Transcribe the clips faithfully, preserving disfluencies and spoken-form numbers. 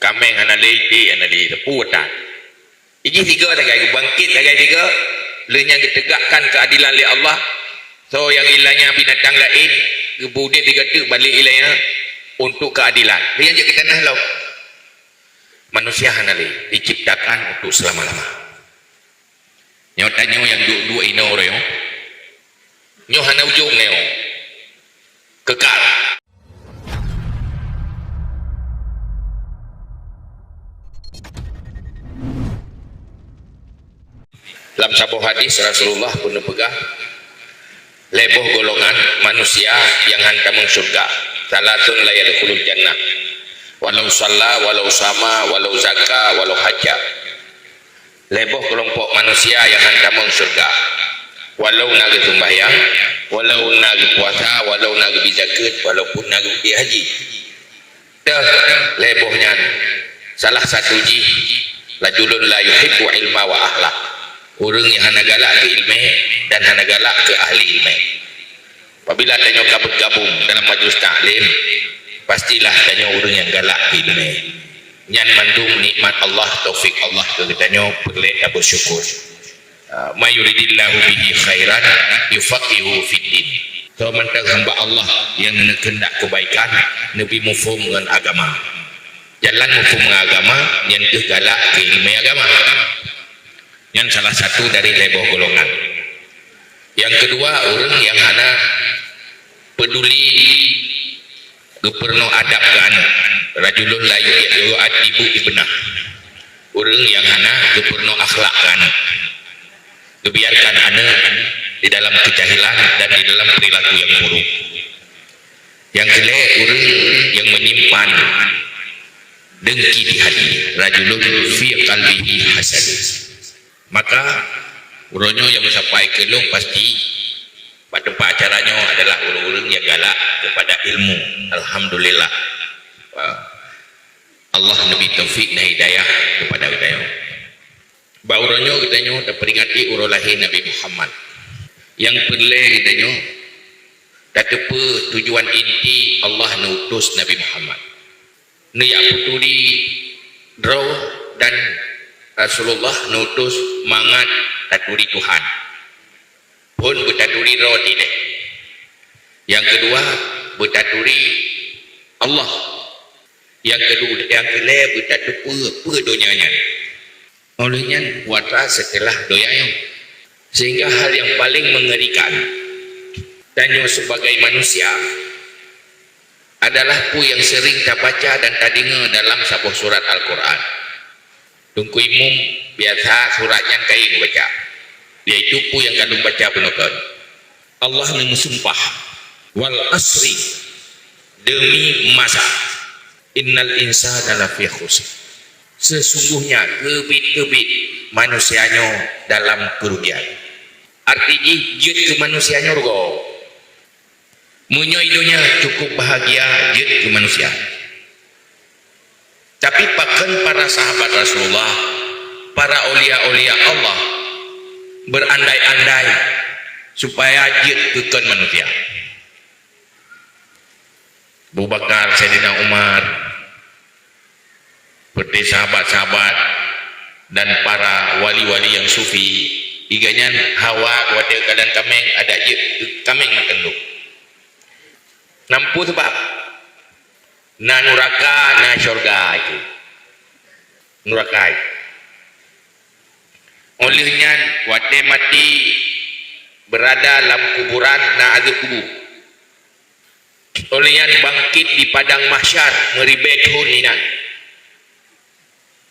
Kaméng hana lé, iték hana lé, teupeu tan. Iji sigoe sagai, geubangkét sagai sigoe, lheueh nyan geuteugakkan keuadilan lé Allah. Soe nyang ilanya binatang laén, geubri udép sigoe teuk bak lé ilanya untuk keuadilan. Lheueh nyan jeuet keu tanoh lom. Manusia hana lé, diciptakan untuk selama-lama. Nyoe tanyoe nyang duek-duek inoe uroe nyoe, nyoe hana ujong nyoe. Kekal. Lam saboh hadis Rasulullah peuneuk peugah, lhée boh golongan manusia nyang han tamong syeuruga. Salatsun la yadkhulul jannah. Walau shalla, walau sama, walau zaka, walau haja. Lhée boh keulompok manusia nyang han tamong syeuruga, walau na geuseumbahyang, walau na geupuasa, walau na geubi zakeuet, walaupun na geubi haji. Teuh, lhée boh nyan, salah satu jih, rajulun la yuhibbu ilma wa ahlah, ureuëng nyang hana galak keu ileumé dan hana galak keu ahli ileumé. Apabila tanyoe ka beugabong dalam majlis taklim, pastilah tanyoe ureuëng nyang galak keu ileumé. Nyan mandum nikmat Allah, taufik Allah keu geutanyoe, peureulée tabeusyukur. Ah, "May yuridillahu bihi khairan yufaqihu fiddin." Soe mantong hamba Allah nyang neukeuheundak keubaikan, neubi muphom ngon agama. Jalan muphom ngon agama, nyan teuh galak keu ileumé agama. Nyan salah satu dari lhée boh golongan. Nyang keudua, ureuëng nyang hana peuduli geupeurunoe adab keu aneuëk. Rajulun la yu-, yu'addibu ibnah. Ureuëng nyang hana geupeurunoe akhlak keu aneuëk. Geubiarkan aneuëk di dalam keujahilan dan di dalam peurilaku nyang buruk. Nyang keulhée, ureuëng nyang meunyimpan deungki di hati. Rajulun fi qalbihi hasad. Maka, uroe nyoe nyang meusapai keu lôn pasti bak teumpat acara nyoe adalah ureuëng-ureuëng nyang galak keupada ilmu. Alhamdulillah. Wah. Allah neubi taufik dan hidayah keupada geutanyoe. Bak uroe nyoe geutanyoe tapeuringati uroe lahé Nabi Muhammad. Nyang peureulée geutanyoe tateupeue tujuan inti Allah neuutus Nabi Muhammad. Neujak peuturi droe dan Rasulullah neuutus mangat taturi Tuhan. Phon beutaturi droe dilée. Nyang keudua, beutaturi Allah. Nyang keudua, nyang keulhée beutateupeue peue donya nyan. Óh lheueh nyan puasa seuteulah donya nyoe. Sehingga hal nyang paleng meungerikan, tanyoe sibagai manusia adalah peue nyang seuring tabaca dan tadeungoe dalam saboh surat Al-Qur'an. Teungku Imum biasa surat nyan kayém baca, yaitu peue nyang ka lôn baca bunoe kon. Allah neumeusumpah, "Wal asri," demi masa, "innal insana lafi khusr." Sesungguhnya keubiet-keubiet manusia nyoe dalam keurugian. Arti jih jeuet keu manusia nyoe rugoe. Meunyoe donya cukup bahagia jeuet keu manusia. Tapi pakon para sahabat Rasulullah, para aulia-aulia Allah, berandai-andai supaya jeuet keu kon manusia. Abu Bakar, Saidina Umar, seperti sahabat-sahabat dan para wali-wali nyang sufi, iganyan hawa watée kalon kaméng adak jeuet keu kaméng mantong. Nampu sebab na nuraka, na syurga itu. Nuraka itu. Óh lheueh nyan, watée maté berada lam kuburan na azeueb kubu. Óh lheueh nyan bangkét di padang mahsyar meuribée thon inan.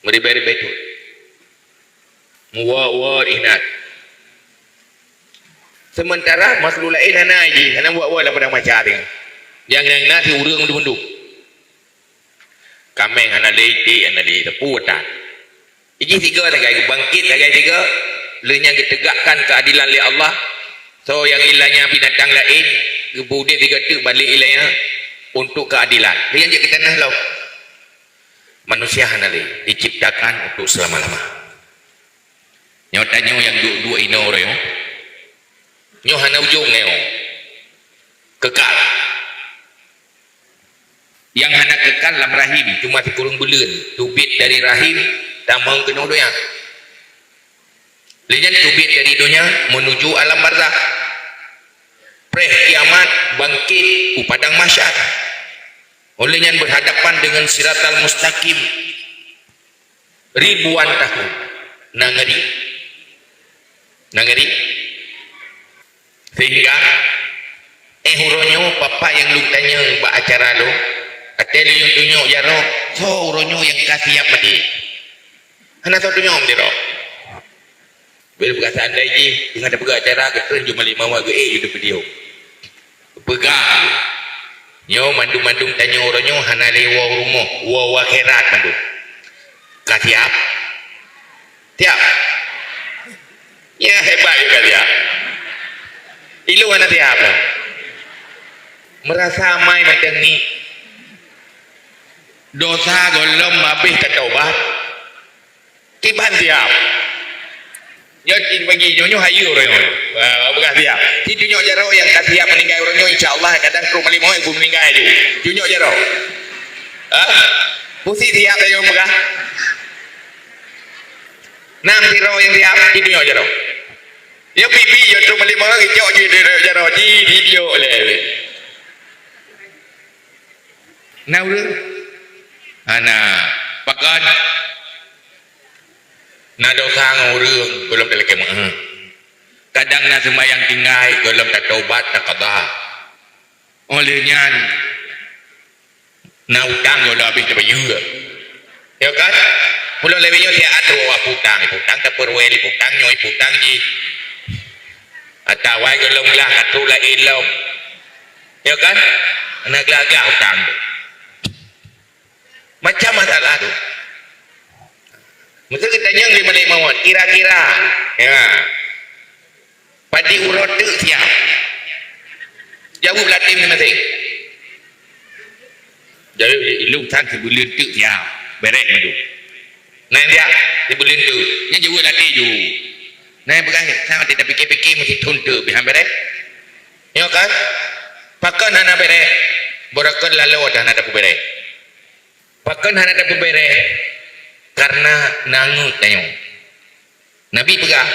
Meuribée-ribée thon. Meuwoe-woe inan. Sementara makhluk laén hana jih, hana woe-woe lam padang mahsyar nyan. Nyang na, na si ureuëng mandum-mandum. Kaméng hana lé, iték hana lé, teupeu tan. Iji sigoe sagai, geubangkét sagai sigoe, lheueh nyan geuteugakkan keuadilan lé Allah. Soe nyang ilanya binatang laén, geubri udép sigoe teuk bak lé ilanya untuk keuadilan. Lheueh nyan jeuet keu tanoh lom. Manusia hana lé, diciptakan untuk selama-lama. Nyoe tanyoe nyang duek-duek inoe uroe nyoe, nyoe hana ujong nyoe. Kekal. Nyang hana kekal lam rahim, cuma sikureueng buleuen, teubiet dari rahim tamong keunoe donya. Lheueh nyan teubiet dari donya menuju alam barzakh. Preh kiamat, bangkit u padang mahsyar. Óh lheueh nyan berhadapan dengan siratal mustaqim ribuan tahun. Na ngeri. Na ngeri. Sehingga, eh, uroe nyoe, peue nyang lôn tanyong bak acara lôn, watèe lôn tunyok jaroe, soe uroe nyoe nyang ka siap maté? Hana soe tunyok jaroe. Bila peugah seandai jih, teungoh tapeugah acara, geutreun ju malée mawat geuék ju video. Peugah. Nyoe mandum-mandum tanyoe uroe nyoe hana lé woe rumoh, woe akhirat mandum. Ka siap? Siap? Ya, hebat juga siap. Ilôn hana siap lah. Merasa amai macam ni. Dosa gohlom habéh tatobat. Kiban siap. Nyoe cit bagi nyoe, nyoe hayeue uroe nyoe. Wah, peugah siap. Ci tunyok jaroe nyang ka siap meuninggai uroe nyoe, insya Allah kadang trok malam nyoe meuninggai ju. Tunyok jaroe. Ha? Pusi siap tanyoe peugah. Nam sidroe nyang siap, ci tunyok jaroe. Ya pipi ya trok malam nyoe, cok ju jaroe, ci tunyok lé. Na ureueng? Hana. Pakon? Na dosa ngon ureueng, gohlom talakée meu'ah. Kadang na seumayang tinggai, gohlom tatobat, taqadha. Óh lheueh nyan, na utang gohlom habéh tabayeue. Ya kan? Ulôn lagée nyoe siat atra utang, utang tapeureuwél, utang nyoe, utang jih. Atawa gohlom glah atra laén lom. Ya kan? Na glah-glah utang. Macam masalah tu. Maka geutanyong lé malaikat maut, kira-kira, ya, padum uroe teuk siap? Jaweueb lam até masing-masing. Jaweueb, ilôn tan sibuleuen teuk siap. Bereh madu. Nah, dia sibuleuen teuk. Nyan jaweueb lam até ju. Nah, peugah, sama tidak pikir-pikir mesti thon teuk pih han bereh. Ya kan? Pakon hana bereh? Beureukat lalu dah hana tapeubereh. Pakon hana tapeubereh? Karena na angeuk tanyoe. Nabi peugah,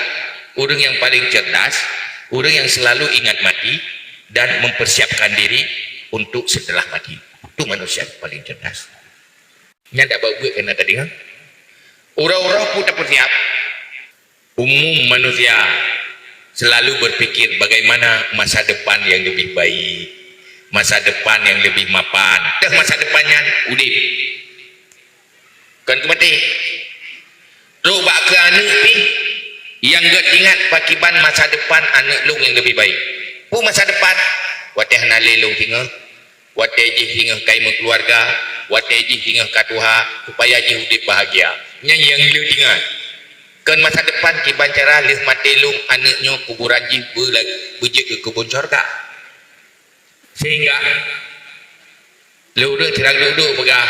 ureueng nyang paling cerdas, ureueng nyang selalu ingat mati dan mempersiapkan diri untuk setelah mati. Itu manusia yang paling cerdas. Nyan dak bawa buet kena tadi, ha? Uroe-uroe pun tapeusiap. Umum manusia selalu berpikir bagaimana masa depan yang lebih baik, masa depan yang lebih mapan. Teuh masa depan nyan udeb. Kon keu maté. Trok bak keu aneuk pih nyang geuingat pakiban masa depan aneuk lôn nyang lebih baik. Peue masa depan? Watée hana lé lôn singoh, watée jih singoh ka meukeuluwarga, watée jih singoh ka tuha, supaya jih udeb bahagia. Nyan nyang le ingat. Kon masa depan kiban cara lheueh maté lôn aneuk nyoe kuburan jih beu-, beujeuet keu keubon syurga. Sehingga lôn ureueng sira duek-duek peugah,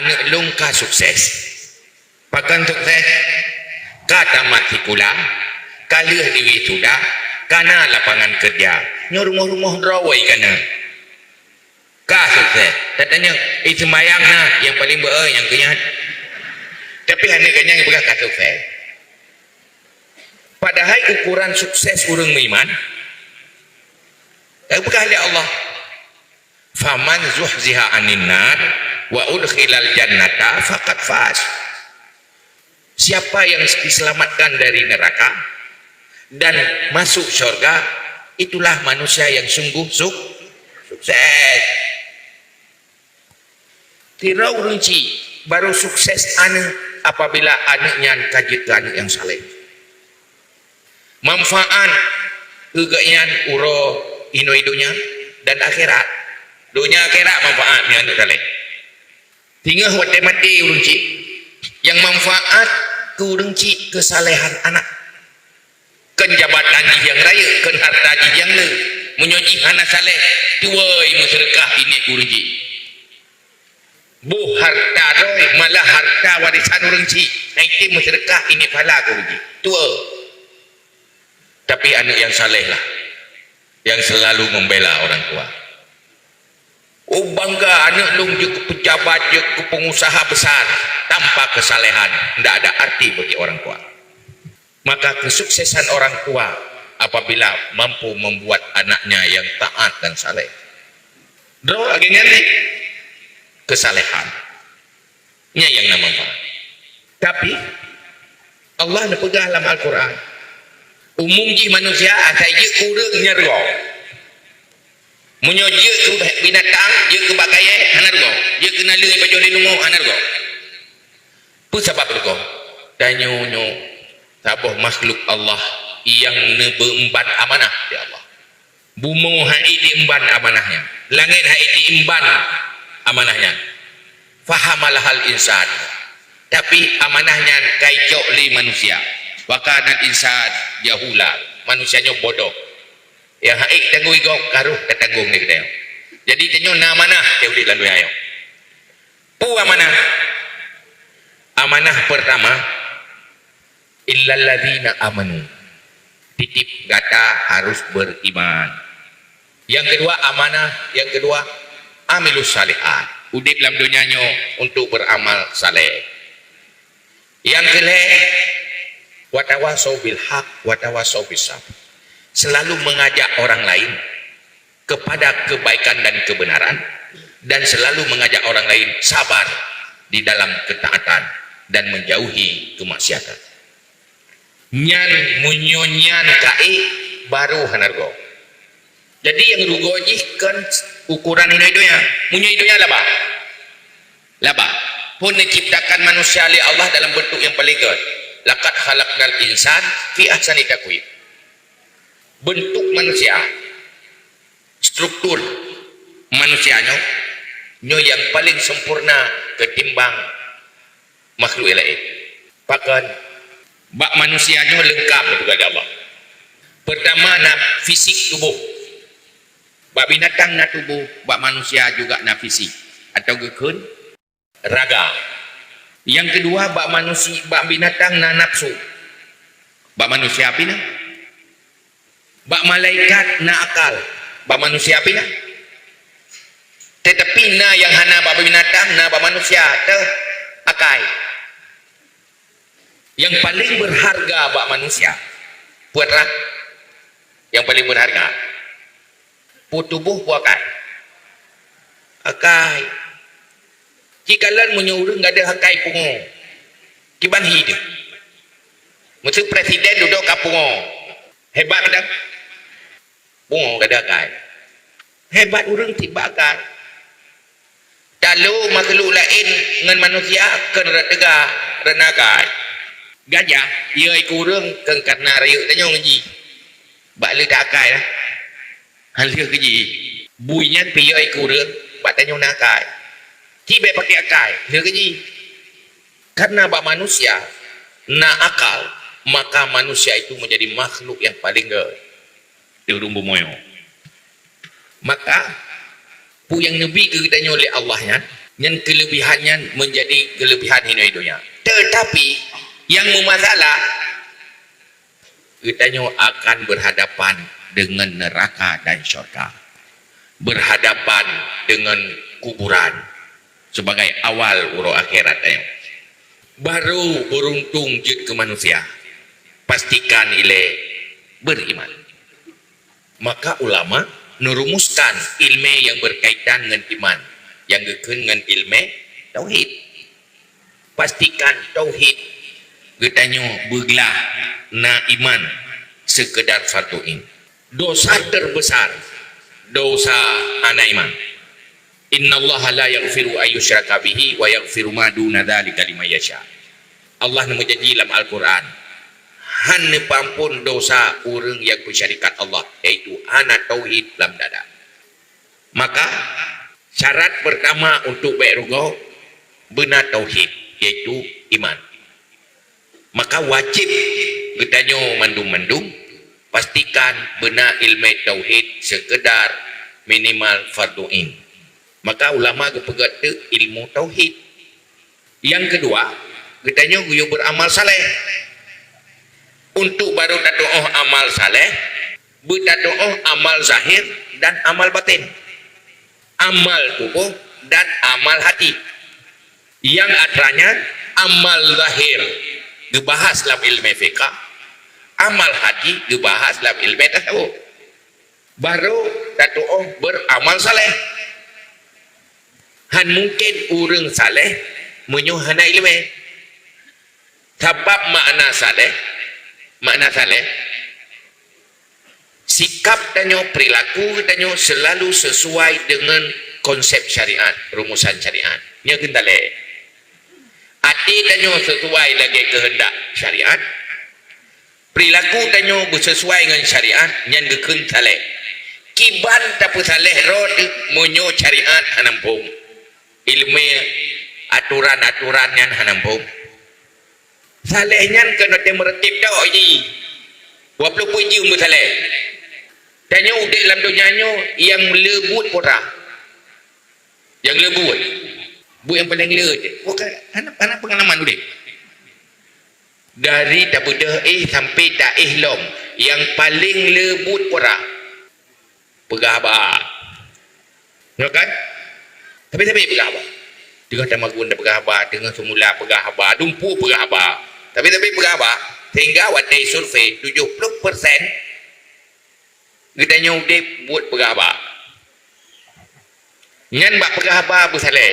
aneuk lôn ka sukses. Pakon sukses? Ka tamat sikula, ka lheueh diwisuda, ka na lapangan keureuja. Nyoe rumoh-rumoh droe wai ka na. Ka sukses. Tatanyong, eh, seumayang na nyang paleng beu-, eh, nyang keu nyan. Tapi hana geuh nyang peugah ka sukses. Padahai ukuran sukses ureueng meuiman, ka geupeugah lé Allah, "Faman zuhziha 'anin nar wa udkhilal jannata faqad faz." Siapa yang diselamatkan dari neraka dan masuk syurga, itulah manusia yang sungguh suk-, sukses. Sidroe ureueng chik baru sukses aneuk apabila aneuk nyan ka jeuet keu aneuk nyang saleh. Manfaat keu geuhnyan uroe inoe donya dan akhirat. Donya akhirat manfaat nyan aneuk saleh. Singoh watée maté ureueng chik, nyang manfaat keu ureueng chik keusalehan aneuk. Kon jabatan jih nyang rayeuk, kon harta jih nyang le. Meunyoe jih hana saleh, tuwoe meuseudeukah ineuk ureueng chik. Boh harta droe, malah harta warisan ureueng chik, na item meuseudeukah ineuk pahala keu ureueng chik. Tuwoe. Tapi aneuk nyang saleh lah, yang selalu membela orang tua. Oh, bangga aneuk lôn jeuet keu pejabat, jeuet keu pengusaha besar, tanpa kesalehan, ndak ada arti bagi orang tua. Maka kesuksesan orang tua apabila mampu membuat anaknya yang taat dan saleh. Droe lagèe nyan lé, kesalehan. Nyan nyang na manfaat. Tapi, Allah neupeugah lam Al-Quran, umum jih manusia asai jeuet keu ureueng nyan rugoe. Meunyoe jeuet keu binatang, jeuet keu bak kayèe, hana rugoe. Jeuet keu naleueng pajoh di lumoe, hana rugoe. Peue sabab rugoe? Tanyoe nyoe saboh makhluk Allah nyang neubeuemban amanah lé Allah. Bumoe han ék diemban amanah nyan. Langét han ék diemban amanah nyan. Fahamalahal insan. Tapi amanah nyan ka icok lé manusia. Wa kanal insan jahula. Manusia nyoe bodoh. Nyang han ék tanggong gob ka rhoh tatanggong lé geutanyoe. Jadi tanyoe na amanah teuh udép lam donya nyoe. Peue amanah? Amanah peurtama, illalladzina amanu. Tiep-tiep gata harus beriman. Nyang keudua amanah, nyang keudua amilus shalihat. Udép lam donya nyoe untuk beramal saleh. Nyang keulhèe, watawasau bil haq, watawasau bis sabr. Selalu mengajak orang lain kepada kebaikan dan kebenaran, dan selalu mengajak orang lain sabar di dalam ketaatan dan menjauhi kemaksiatan. Nyan, meunyoe nyan ka ék, baru hana rugoe. Jadi, nyang rugoe jih kon ukuran inoe donya. Meunyoe donya laba. Laba. Pun neuciptakan manusia lé Allah dalam bentuk nyang paléng gèt. Laqad khalaqnal insan fi ahsani taqwim. Bentuk manusia, struktur manusia nyoe, nyoe nyang paléng sempurna ketimbang makhluk nyang laén. Pakon? Bak manusia nyoe leungkap geupeugah lé Allah. Peurtama na fisik tuboh. Bak binatang na tuboh, bak manusia juga na fisik. Atau geukheun raga. Nyang keudua, bak manusi-, bak binatang na nafsu. Bak manusia pih na. Bak malaikat na akal. Bak manusia pih na. Teutapi na nyang hana bak binatang, na bak manusia, teuh akai. Nyang paléng beurharga bak manusia, peue atra? Nyang paléng beurharga. Peue tuboh, peue akai? Akai. Cikalon meunyoe ureueng gadôh akai pungo, kiban hi deuh. Meuseu presiden dudoe ka pungo. Hebat mantong. Pungo gadôh akai. Hebat ureueng tiep bak akai. Talo makhluk laén ngon manusia kon rot teuga, rot na akai. Gajah, yö keu ureueng kon kareuna rayeuk tanyoe ngon jih. Bak lheueh ta akai lah. Han lheueh keu jih. Bui nyan pih yö keu ureueng, bak tanyoe na akai. Ci bèk pakai akai, lheueh keu jih. Karena bak manusia na akal, maka manusia itu menjadi makhluk yang paling gèt di ureueng bumoe nyoe. Maka, peue nyang neubi keu geutanyoe lé Allah nyan, nyan keuleubihan nyan menjadi keuleubihan inoe donya. Teutapi, nyang meumasalah, geutanyoe akan berhadapan dengan neraka dan syurga. Berhadapan dengan kuburan sebagai awal uroe akhirat tanyoe. Baru beuruntung jeuet keu manusia, pastikan ilèe beriman. Maka ulama neurumuskan ileumèe nyang beukaitan ngon iman, nyang geukheun ngon ileumèe tauhid. Pastikan tauhid geutanyoe beuglah na iman seukeudar fardhu ain. Dosa teubesar, dosa hana iman. Innallaha la yaghfiru an yusyraka bihi wa yaghfiru ma duna dzalika liman yasha. Allah neumeujanji lam Al-Quran, han neupeuampon dosa ureueng nyang peusyarikat Allah, yaitu hana tauhid lam dada. Maka, syarat peurtama untuk bèk rugoe, beuna tauhid, yaitu iman. Maka wajéb geutanyoe mandum-mandum pastikan beuna ileumèe tauhid seukeudar minimal fardhu ain. Maka ulama geupeugah teuk ilmu tauhid. Nyang keudua, geutanyoe geuyue beuramal saleh. Untuk baru tatu'oh amal saleh, beutatu'oh amal zahir dan amal batin. Amal tuboh dan amal hati. Nyang atra nyan amal zahir geubahas lam ilmu fiqah, amal hati geubahas lam ilmu tasawuf. Barô tatu'oh beuramal saleh. Han mungken ureuëng saleh meunyoe hana iéleumé. Sabab makna saleh, makna saleh, sikap tanyoe, perilaku tanyoe selalu sesuai dengan konsep syariat, rumusan syariat. Nyoe keuh saleh. Até tanyoe sesuai lagée keuheundak syariat, perilaku tanyoe beusesuai ngon syariat, nyan geukheun saleh. Kiban tapeusaleh droe teuh meunyoe syariat hana muphom, iéleumé atoran-atoran nyan hana muphom. Saleh nyan kon watée meureuteb tok jih. Dua ploh peuet jeuem beusaleh. Tanyoe udeb lam donya nyoe nyang le buet pura. Nyang le buet. Buet nyang paleng le cit. Bukan, hana, hana peungalaman udeb. Dari tabeudôh éh sampai taéh lom, nyang paleng le buet pura. Peugah haba. Nyoe kan? Tapi-tapi peugah haba. Teungoh tamagun peugah haba, teungoh seumula peugah haba, dumpeue peugah haba. Tapi-tapi peugah haba. Sehingga watée survei tujuh puluh persen geutanyoe udeb buet peugah haba. Nyan bak peugah haba beusaleh.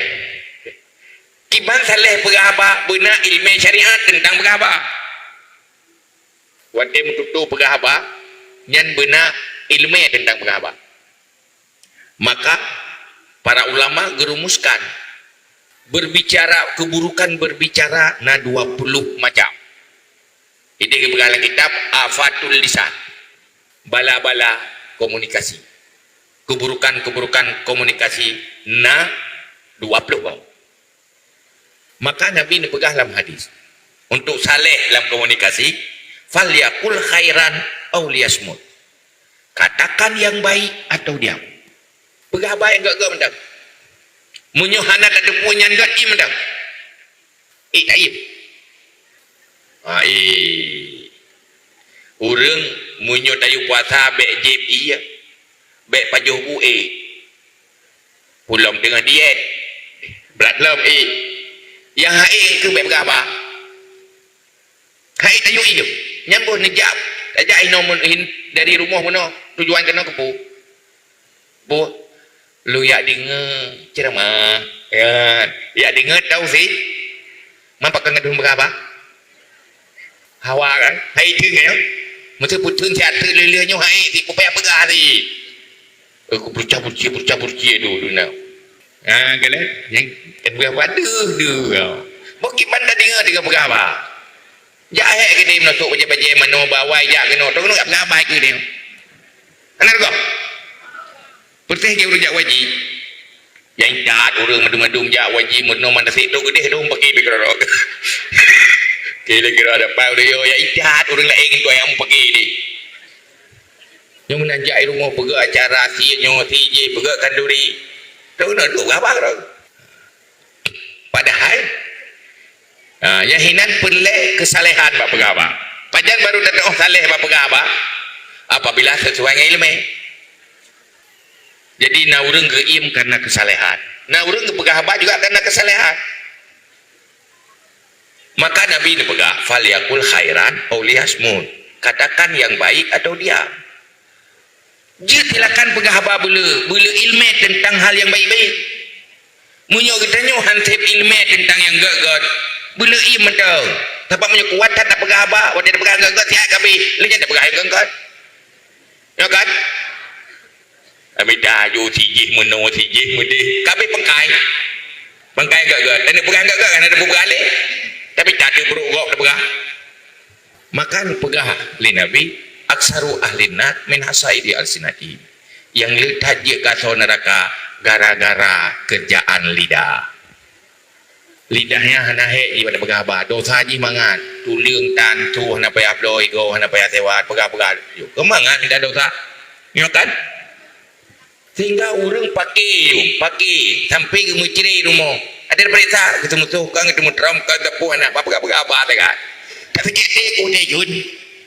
Kiban saleh peugah haba beuna iéleumé syariat teuntang peugah haba. Watée meututoe peugah haba, nyan beuna iéleumé teuntang peugah haba. Maka para ulama geurumuskan, berbicara, keburukan berbicara na dua puluh macam. Ideh geupeugah lam kitab Afatul Lisan, bala-bala komunikasi. Keburukan-keburukan komunikasi na dua puluh bau. Maka Nabi neupeugah lam hadis, untuk saleh lam komunikasi, "Falyakul khairan au liyasmut." Katakan yang baik atau diam. Peugah haba nyang gét-gét mantong. Meunyoe hana tateupeue nyan gét, iem mantong. Ék taiem. Ha, éh. Ureuëng meunyoe tayue puasa bék jieb ie, bék pajoh bu ék. Ulôn teungoh diet. Brat lom ék. Nyang hana ék keuh bék peugah haba. Hai tayue ie. Nyan boh neujak, tajak inoe mun-, hin-, dari rumoh meunoe, tujuan keunoe keupeue? Boh, lôn jak deungoe ceuramah. Ya, jak deungoe tausiah. Man pakon gadôh peugah haba? Hawa kan? Hai teungoh. Meuteupeuteun siat teuk lheueh-lheueh nyoe hai si pupaya peugah si. Eh, ku peucah peucie, peucah peucie dulu na. Ha, galak. Nyang kan peugah haba deuh, deuh. Boh kiban tadeungoe, deungoe peugah haba. Jak hék keudeh meulasok bajée-bajée manoe bawai jak keunoe. Tong nungak peugah haba keudeh. Hana reugoh. Peureuteh jih ureuëng jak haji. Nyang that ureuëng mandum-mandum jak haji meunoe mandum sitoe keudeh dong paki bak keudroe. Kira-kira ada pau dia ya idat ureuëng laén ngon nyang paki deh. Nyang meunan jak i rumoh peugah acara si nyoe si jih peugah kanduri. Tong nungak peugah haba keudroe. Padahai, ha, nyang hinan peureulée keusalehan bak peugah haba. Pajan barô tatu'oh saleh bak peugah haba? Apabila sesuai ngon iéleumé. Jadi, na ureuëng geuiem karena keusalehan. Na ureuëng geupeugah haba juga karena keusalehan. Maka Nabi neupeugah, "Falyakul khairan au liyasmut." Katakan yang baik atau diam. Jeuet silakan peugah haba beuleu, beuleu iéleumé teuntang hal nyang baik-baik. Meunyoe geutanyoe han sép iéleumé teuntang nyang gét-gét, beuleu iem mantong. Sabab meunyoe kuat that tapeugah haba, watée tapeugah gét-gét siat ka abéh, lé nyan tapeugah nyang gét-gét. Ya kan? Amita aju si jih meunoe si jih meudeh, ka abéh pangkai. Pangkai gét-gét, dan peugah gét-gét hana tapeugah lé. Tapi tak ada buruk gop tapeugah. Maka neupeugah lé Nabi, "Aktsaru ahlin nar min hasaidi alsinatihim." Nyang le that jeuet gasoe neuraka gara-gara keurjaan lidah. Lidah nyan hana hék jipeugah haba, dosa jih mangat, tuleueng tan, tuh hana payah bloe, igoe hana payah seuwa, peugah-peugah. Yuk, keumangat lidah dosa. Nyoe kan? Sehingga ureuëng pake yum, pake sampai geumeucre rumoh. Ada peuriksa, geuteumeutôh, ka geuteumeutrom, ka geuteupeue aneuk, peugah-peugah haba teuka. Tak sakét até ku teuh jun.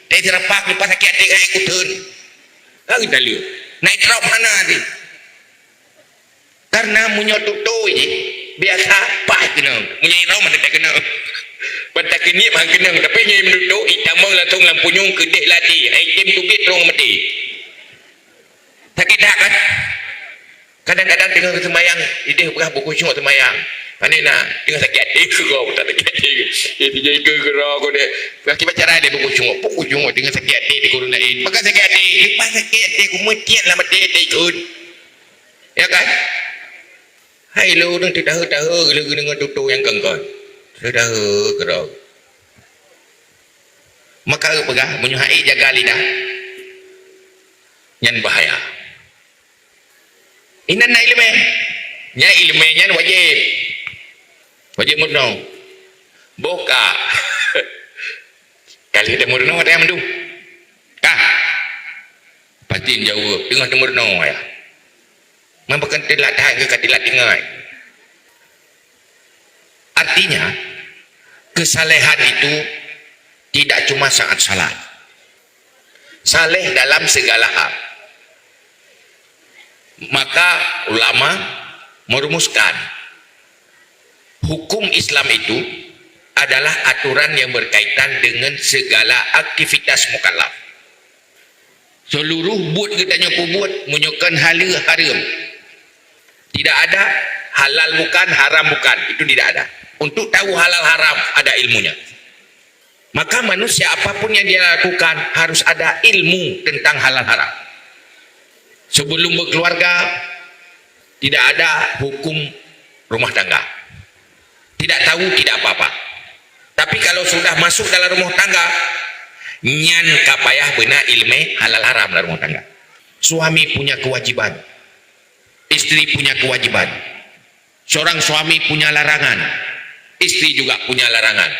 Tak seurapak leupah sakét até keu hai kuteun. Ka geutaleuek. Nai trok hana até. Karena meunyoe tutôi jih, biasa paih keunong. Meunyoe irong mana tak keunong. Ban takeunyep han keunong, tapi nyoe meunutôi, itamong langsung lam punyueng keudeh lati. Hai tem teubiet rhung maté. Sakét that kan? Kadang-kadang teungoh seumayang, ideh peugah buku syok seumayang. Pane na, teungoh sakét até keudroe, tak sakét até. Jadi jadi keudroe ko deh. Akibat cara dia buku syok, buku syok teungoh sakét até di kurun lain. Maka sakét até, lepas sakét até, ku meucit lah maté até ikut. Ya kan? Hai lo ureuëng teudahe-dahe geuneuk tutôi nyang kongkon. Teudahe keudroe. Maka peugah, meunyoe hai jaga lidah, nyan bahaya. Inan na ileumé. Nya ileumé nyan wajéb. Wajéb meurunoe. Boh ka. Ka lheueh teumeurunoe watée mandum. Ka. Pasti jaweueb, teungoh teumeurunoe ya. Memang bukan telat that ke ka telat tinggai. Artinya, kesalehan itu tidak cuma saat salat. Saleh dalam segala hal. Maka ulama merumuskan, hukum Islam itu adalah aturan yang berkaitan dengan segala aktivitas mukallaf. Seluruh buet geutanyoe peubuet meunyoe kon haleue hareuem. Tidak ada halal bukan, haram bukan. Itu tidak ada. Untuk tahu halal haram ada ilmunya. Maka manusia apapun yang dia lakukan harus ada ilmu tentang halal haram. Sebelum berkeluarga, tidak ada hukum rumah tangga. Tidak tahu, tidak apa-apa. Tapi kalau sudah masuk dalam rumah tangga, nyan ka payah beuna ileumé halal haram dalam rumah tangga. Suami punya kewajiban, istri punya kewajiban. Seorang suami punya larangan, istri juga punya larangan.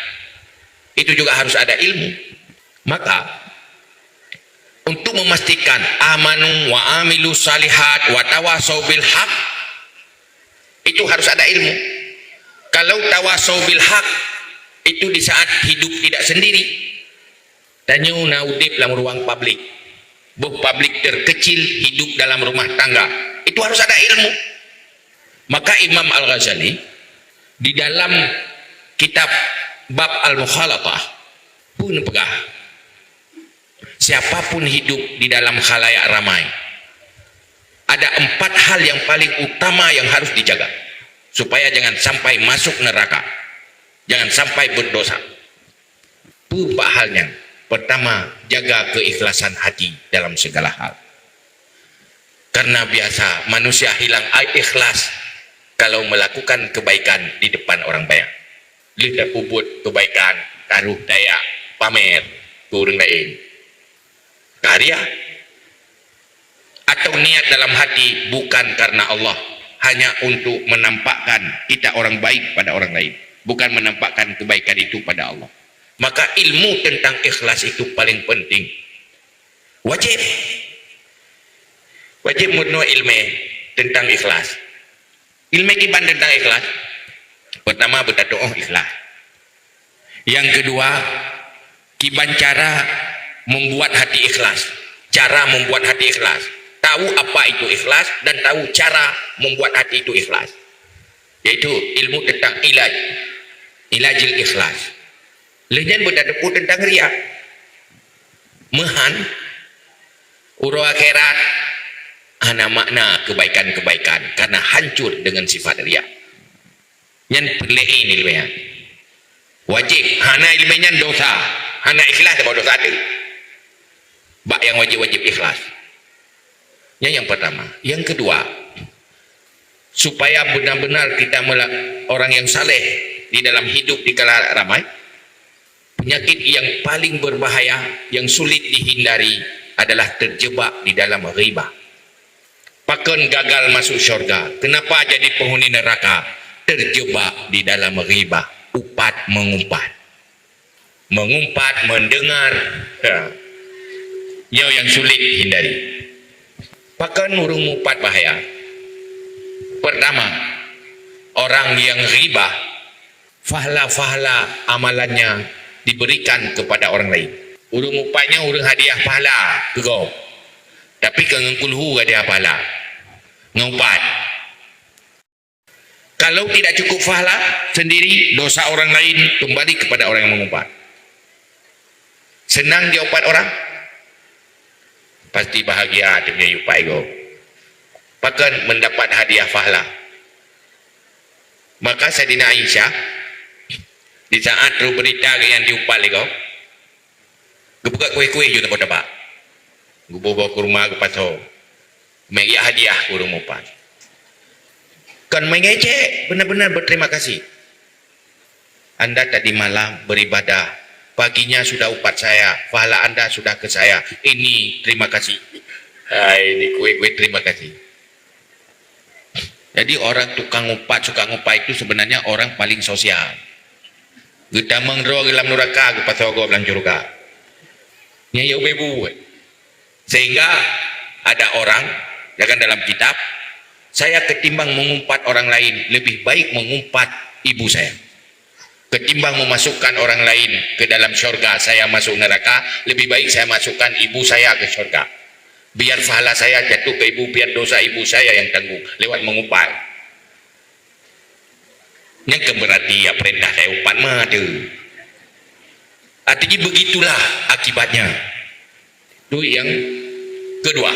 Itu juga harus ada ilmu. Maka, untuk memastikan amanu wa amilu salihat wa tawasau bil haq, itu harus ada ilmu. Kalau tawasau bil haq, itu di saat hidup tidak sendiri. Tanyoe na udeb lam ruang publik. Boh publik terkecil hidup dalam rumah tangga. Itu harus ada ilmu. Maka Imam Al-Ghazali di dalam kitab Bab Al-Mukhalatah pun peugah, siapapun hidup di dalam khalayak ramai, ada empat hal yang paling utama yang harus dijaga supaya jangan sampai masuk neraka, jangan sampai berdosa. Peue empat hal nyan? Pertama, jaga keikhlasan hati dalam segala hal. Karena biasa manusia hilang ai ikhlas kalau melakukan kebaikan di depan orang banyak. Lheueh tapeubuet kebaikan, taroh tayak, pamer keu ureuëng laén. Ka ria. Atau niat dalam hati bukan karena Allah, hanya untuk menampakkan kita orang baik pada orang lain, bukan menampakkan kebaikan itu pada Allah. Maka ilmu tentang ikhlas itu paling penting. Wajib. Wajib meurunoe ileumé tentang ikhlas. Ileumé kiban tentang ikhlas. Pertama, beutatuoh ikhlas. Yang kedua, kiban cara membuat hati ikhlas. Cara membuat hati ikhlas. Tahu apa itu ikhlas dan tahu cara membuat hati itu ikhlas. Yaitu ilmu tentang ilaj. Ilajil ikhlas. Lheueh nyan beutatuoh tentang ria. Meuhan, uroe akhirat, hana makna kebaikan-kebaikan karena hancur dengan sifat ria. Nyan peureulée ileumé nyan. Wajib, hana ileumé nyan dosa. Hana ikhlas sama dosa tu. Bak yang wajib-wajib ikhlas. Nyan yang pertama. Yang kedua, supaya benar-benar kita mela-, orang yang saleh di dalam hidup di kala ramai, penyakit yang paling berbahaya, yang sulit dihindari adalah terjebak di dalam ghibah. Pakon gagal masuk syurga? Kenapa jadi penghuni neraka? Terjebak di dalam ghibah, upat mengumpat. Mengumpat, mendengar. Ya. Nyoe yang sulit dihindari. Pakon ureuëng mupat bahaya? Pertama, orang yang ghibah, fahla-fahla amalannya diberikan kepada orang lain. Ureuëng mupat nyan ureuëng hadiah pahala keu gob. Tapi kon ngon kulhu hadiah pahala. Ngon upat. Kalau tidak cukup fahla sendiri, dosa orang lain kembali kepada orang yang mengumpat. Senang diumpat orang? Pasti bahagia hati meunyoe umpat igoe. Pakon mendapat hadiah fahla. Maka Saidina Aisyah, di saat trok beurita nyang diumpat lé gob, geupeugah kueh-kueh ju teuba-teuba. Geuboh-boh kurma geupasoe. Meuhadiah keu ureuëng meuumpat. Kon mengejek, benar-benar berterima kasih. Anda tadi malam beribadah, paginya sudah umpat saya, pahala Anda sudah ke saya. Ini terima kasih. Hai, ini kueh-kueh terima kasih. Jadi orang tukang umpat, suka ngumpat itu sebenarnya orang paling sosial. Geutamong droe dalam nuraka, geupasoe gob dalam syurga. Nyan ya ubé buet. Sehingga ada orang, ya kan, dalam kitab, saya ketimbang mengumpat orang lain, lebih baik mengumpat ibu saya. Ketimbang memasukkan orang lain ke dalam syurga, saya masuk neraka, lebih baik saya masukkan ibu saya ke syurga. Biar pahala saya jatuh ke ibu, biar dosa ibu saya yang tanggung lewat mengumpat. Nyan kan berarti ya perintah saya umpat mah tu. Artinya begitulah akibatnya. Itu yang kedua.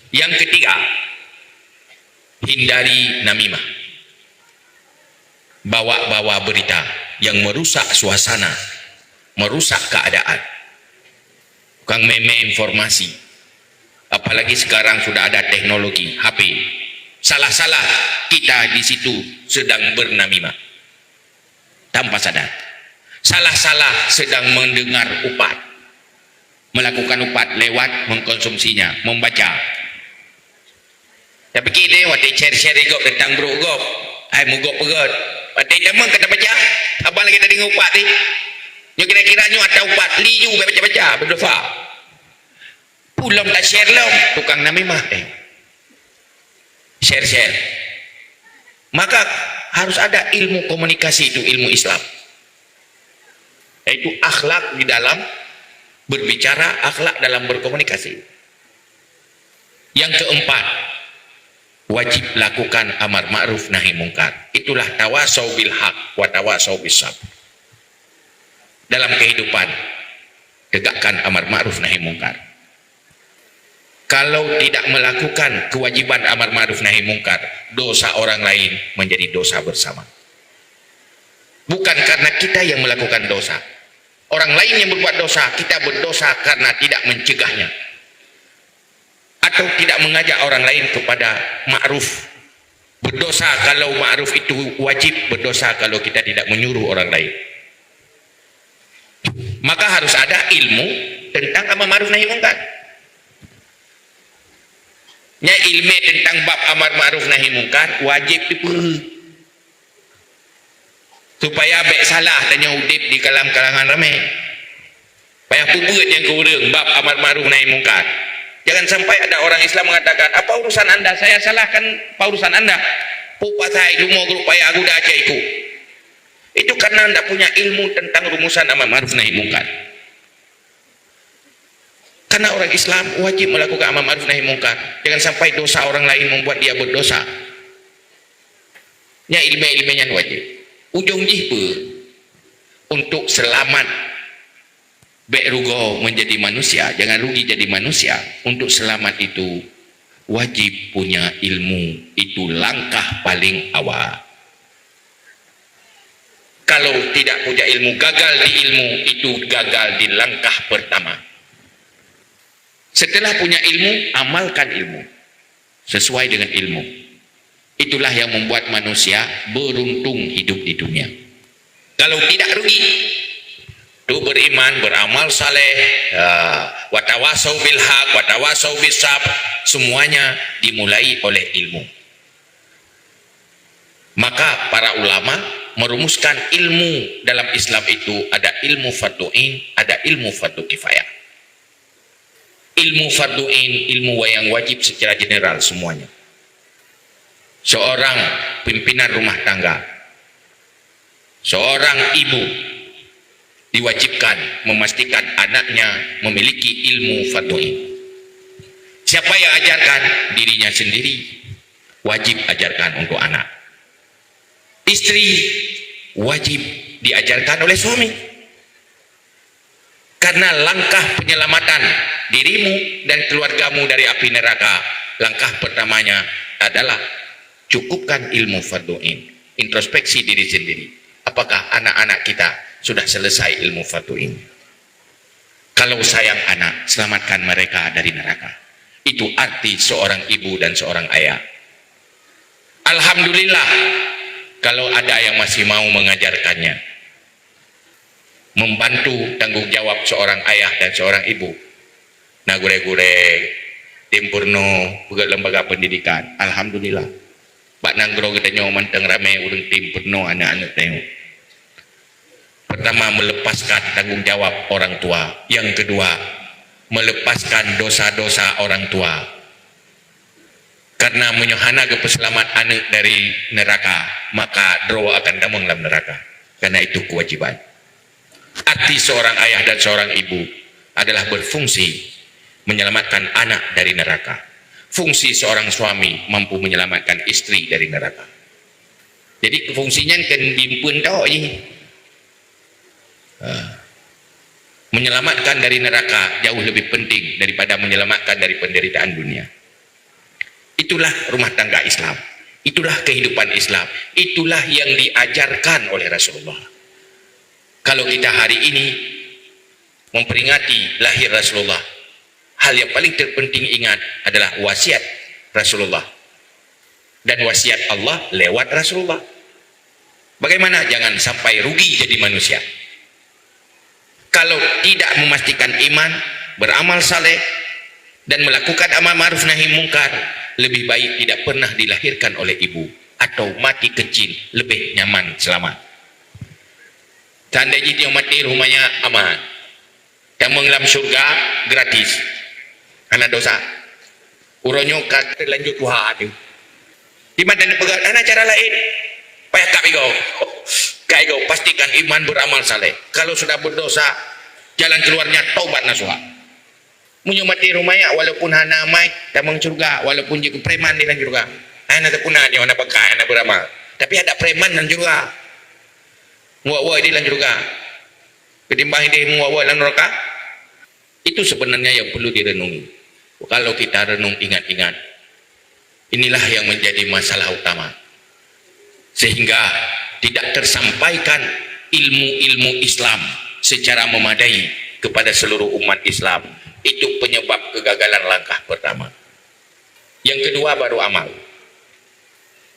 Yang ketiga, hindari namimah. Bawa-bawa berita yang merusak suasana, merusak keadaan. Tukang mé-mé informasi. Apalagi sekarang sudah ada teknologi H P. Salah-salah kita di situ sedang bernamimah. Tanpa sadar. Salah-salah sedang mendengar umpat. Melakukan umpat lewat mengkonsumsinya, membaca. Tapi kideh watée share-share gob tentang brok gob, hai meugob peugét. Watée jamén ka tabaca, abang lagi tadi ngon umpat tadi. Nyoe kira-kira nyoe ata umpat, liju baca-baca, berdosa. Pulom ta-share lom, tukang namimah, eh. Share-share. Maka harus ada ilmu komunikasi, itu ilmu Islam. Yaitu akhlak di dalam berbicara, akhlak dalam berkomunikasi. Yang keempat, wajib lakukan amar ma'ruf nahi mungkar. Itulah tawasau bil haq wa tawasau bis sabr. Dalam kehidupan, tegakkan amar ma'ruf nahi mungkar. Kalau tidak melakukan kewajiban amar ma'ruf nahi mungkar, dosa orang lain menjadi dosa bersama. Bukan karena kita yang melakukan dosa. Orang lain yang berbuat dosa, kita berdosa karena tidak mencegahnya. Atau tidak mengajak orang lain kepada ma'ruf. Berdosa kalau ma'ruf itu wajib, berdosa kalau kita tidak menyuruh orang lain. Maka harus ada ilmu tentang amar ma'ruf nahi mungkar. Nya ilmu tentang bab amar ma'ruf nahi mungkar wajib dipeureuh. Supaya bék salah tanyoe udeb di kalam kalangan ramé. Payah peubeuet nyang keu ureuëng bab amar ma'ruf nahi mungkar. Jangan sampai ada orang Islam mengatakan, "Apa urusan anda? Saya salahkan apa urusan anda?" Peue pasai jumoe grup payah guda cek iku. Itu karena tidak punya ilmu tentang rumusan amar ma'ruf nahi mungkar. Karena orang Islam wajib melakukan amar ma'ruf nahi mungkar. Jangan sampai dosa orang lain membuat dia berdosa. Nya ilmu-ilmu yang wajib. Ujung jih peue? Untuk selamat. Bék rugoe menjadi manusia, jangan rugi jadi manusia. Untuk selamat itu wajib punya ilmu. Itu langkah paling awal. Kalau tidak punya ilmu, gagal di ilmu, itu gagal di langkah pertama. Setelah punya ilmu, amalkan ilmu sesuai dengan ilmu. Itulah yang membuat manusia beruntung hidup di dunia. Kalau tidak, rugi. Tu beriman, beramal saleh, ya, watawasau bil haq, watawasau bis sabr, semuanya dimulai oleh ilmu. Maka para ulama merumuskan ilmu dalam Islam itu ada ilmu fardu ain, ada ilmu fardu kifayah. Ilmu fardu ain, ilmu yang wajib secara general semuanya. Seorang pimpinan rumah tangga, seorang ibu diwajibkan memastikan anaknya memiliki ilmu fardu ain. Siapa yang ajarkan? Dirinya sendiri. Wajib ajarkan untuk anak. Istri wajib diajarkan oleh suami. Karena langkah penyelamatan dirimu dan keluargamu dari api neraka, langkah pertamanya adalah cukupkan ilmu fardu ain. Introspeksi diri sendiri. Apakah anak-anak kita sudah selesai ilmu fardu ain? Kalau sayang anak, selamatkan mereka dari neraka. Itu arti seorang ibu dan seorang ayah. Alhamdulillah, kalau ada yang masih mau mengajarkannya, membantu tanggung jawab seorang ayah dan seorang ibu. Na gurée-gurée, tim peurunoe, peugét lembaga pendidikan. Alhamdulillah. Bak nanggroe geutanyoe mantong ramé ureuëng tim peurunoe aneuk-aneuk tanyoe. Pertama, melepaskan tanggung jawab orang tua. Yang kedua, melepaskan dosa-dosa orang tua. Karena meunyoe hana geupeuseulamat aneuk dari neraka, maka droe akan tamong lam neraka. Karena itu kewajiban. Arti seorang ayah dan seorang ibu adalah berfungsi menyelamatkan anak dari neraka. Fungsi seorang suami mampu menyelamatkan istri dari neraka. Jadi fungsinya kan bimpeun tau je. Ha. Menyelamatkan dari neraka jauh lebih penting daripada menyelamatkan dari penderitaan dunia. Itulah rumah tangga Islam. Itulah kehidupan Islam. Itulah yang diajarkan oleh Rasulullah. Kalau kita hari ini memperingati lahir Rasulullah, hal yang paling terpenting ingat adalah wasiat Rasulullah dan wasiat Allah lewat Rasulullah. Bagaimana jangan sampai rugi jadi manusia? Kalau tidak memastikan iman, beramal saleh, dan melakukan amal ma'ruf nahi mungkar, lebih baik tidak pernah dilahirkan oleh ibu atau mati kecil, lebih nyaman selamat. Seandai jih nyoe maté ruheumanyak aman, tamong lam syurga gratis, hana dosa. Uroe nyoe ka teulanjut tuha teuh. Di mata neupeugah hana cara laén, payah kab igoe. Kab igoe, pastikan iman, beramal saleh. Kalau sudah berdosa, jalan keluarnya taubat nasuha. Meunyoe maté ruheumanyak, walaupun hana amai, tamong syurga, walaupun jeuet keu preman di lam syurga. Hana teupuna nyoe, hana pakai, hana beramal. Tapi ada preman lam syurga. Muwak-wak di lam syurga. Ketimbang ideh muwak-wak lam neraka. Itu sebenarnya yang perlu direnungi. Kalau kita renung ingat-ingat, inilah yang menjadi masalah utama. Sehingga tidak tersampaikan ilmu-ilmu Islam secara memadai kepada seluruh umat Islam. Itu penyebab kegagalan langkah pertama. Yang kedua baru amal.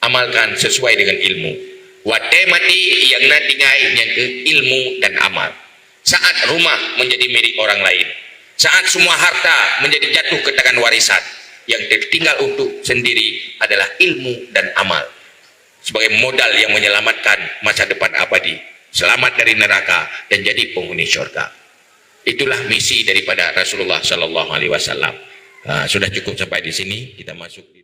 Amalkan sesuai dengan ilmu. Watée maté nyang na tinggai nyang keu ilmu dan amal. Saat rumah menjadi milik orang lain. Saat semua harta menjadi jatuh ke tangan warisan. Yang tertinggal untuk sendiri adalah ilmu dan amal. Sebagai modal yang menyelamatkan masa depan abadi. Selamat dari neraka dan jadi penghuni syurga. Itulah misi daripada Rasulullah sallallahu alaihi wasallam. Ha, sudah cukup sampai di sini, kita masuk di